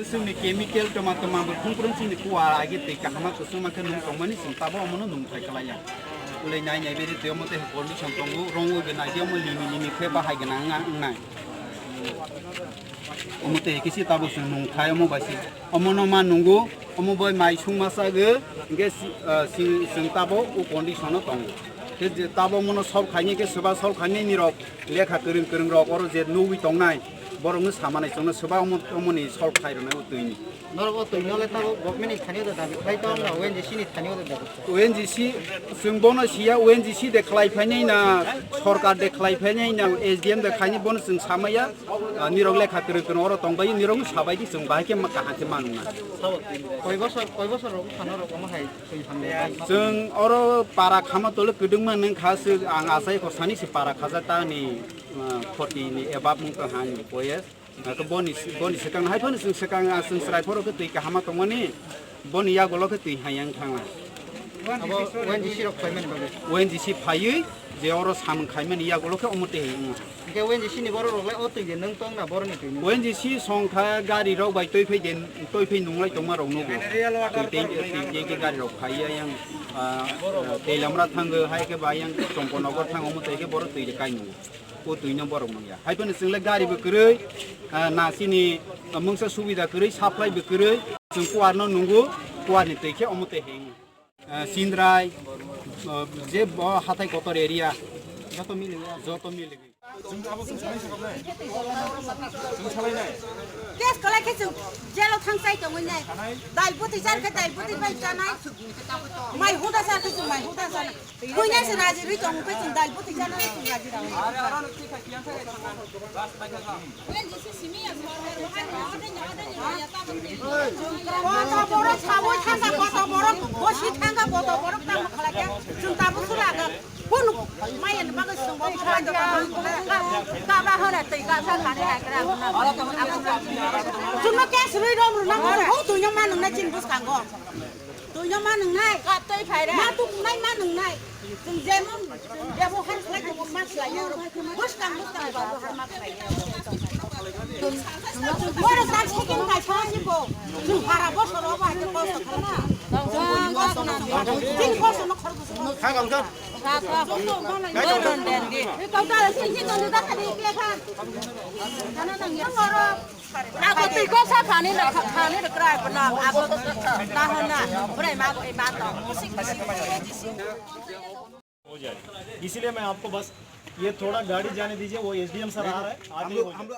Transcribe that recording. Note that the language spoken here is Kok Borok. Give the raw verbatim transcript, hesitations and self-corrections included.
Chwngni chemical toma toma bo khungprung chini kuwa agi twi kahama kusuma khe nung tongmani chwng tabo omono nung thai kalaiya. Ulai nai nai beri twi omo tei condition tongo, rong wi bo nai di omo limi limi khe bahai gwnang wng nai. Omo tei kisi tabo chwng nung thai omo bai se. Omo no ma nungo, omo bai mai sung ma sagwi, hingke si, ah, si, chwng tabo o condition o tongo. Khe je tabo mono solve khaini khe soba solve khaini ni rok lekha kwrwng kwrwng rok oro je nugwi tongnai, borok no sama nai chwngno soba omo, omo ni solve khai rwnai o twi ni. Norok o twi no le tabo government ni thani o da dabi khlai tong na O N G C ni thani o da dabi. O N G C, chwng bono siya, O N G C de khlai phainai na, sorkar de khlai phainai na, S D M de khaini bono chwng samaya, ah, nirok lekha kwrwng kwrwng oro tongbai, nirok sabai di chwng bahai khe ma kaham khe manung na. Koi bosor, koi bosor rok thano rok omo hai twi hamle. Chwng oro para khama tole kwdwngma nung kha se ang achai ko sani se para khaja ta ni, ah, forty ni above mung tong ha ni boyes. Ako boni, boni swkang hai phano chwng swkang, ah, chwng chwrai phoro khe twi kahama tongmani, boni yagulo khe twi hai yang thangna. Abo O N G C rok phaimani bagwi. O N G C phaiwi je oro samung khaimani yagulo khe omo twi hai wngma. Hingke O N G C ni borok rok lai o twi je nwng tong na borok ni twi nwng. O N G C songkha gari rok bai twi phai den, twi phai nunglai tongma rok nugo. Twi tei, twi tei khe gari rok phaiya yang, ah, Teilamra thango hai khe ba yang Chongkonogo thango omo twi khe borok twi de kai nugo. O twi no borok nung ya. Hai phano chwng le gari bo kwrwi, ah, na chini, ah, mungsa subida kwrwi, supply bo kwrwi. Chwng kuar no nungo, kuar ni twi khe omo twi heng. Ah, Sindrai, ah, je bo hatai kotor area. Joto mili. Joto mili. Case kwlai khe chwng jail o thang chai tongwi nai. Dal bwtwi char khe dal bwtwi bai chanai. Mai huda char khe chwng mai huda chanai. Buina se raji rwi tong khe chwng dal bwtwi jana chwng raji rwi. Koto borok sabui thangkha, koto borok bosi thangkha, koto borok tamo khalakya chwng tabuk sulaga. Kun maya ni bagwi chwng bo khalai do, kabra hora twi kabra kare hai kra. Chwngno case rwi rom rwna hora. Ho tuino manung na chini bwskango. Tuino ma nwngnai? Ka twi phai re. Ma tukunai ma nwngnai? Chwng jemon byabohar khlai tongmo ma khlai ya. Bwskang bwskang byabohar ma khlai ya. Borok tak second kaisa ni bo. Chwng bara bosor obo hai khe kosto khlai na. Chini kosto no khorbo. Ka ka ka. Ka ka. Boron den di. Ka ka sing sing tong da khani ke kha. Kana nang ya. Ako twi kok sa thani na, thani na krai pa na, ako ta hana, brai ma ko e ba to. हो जाए। इसीलिए मैं आपको बस ये थोड़ा गाड़ी जाने दीजिए, वो एसडीएम सर आ रहे हैं, आगे हो जाए।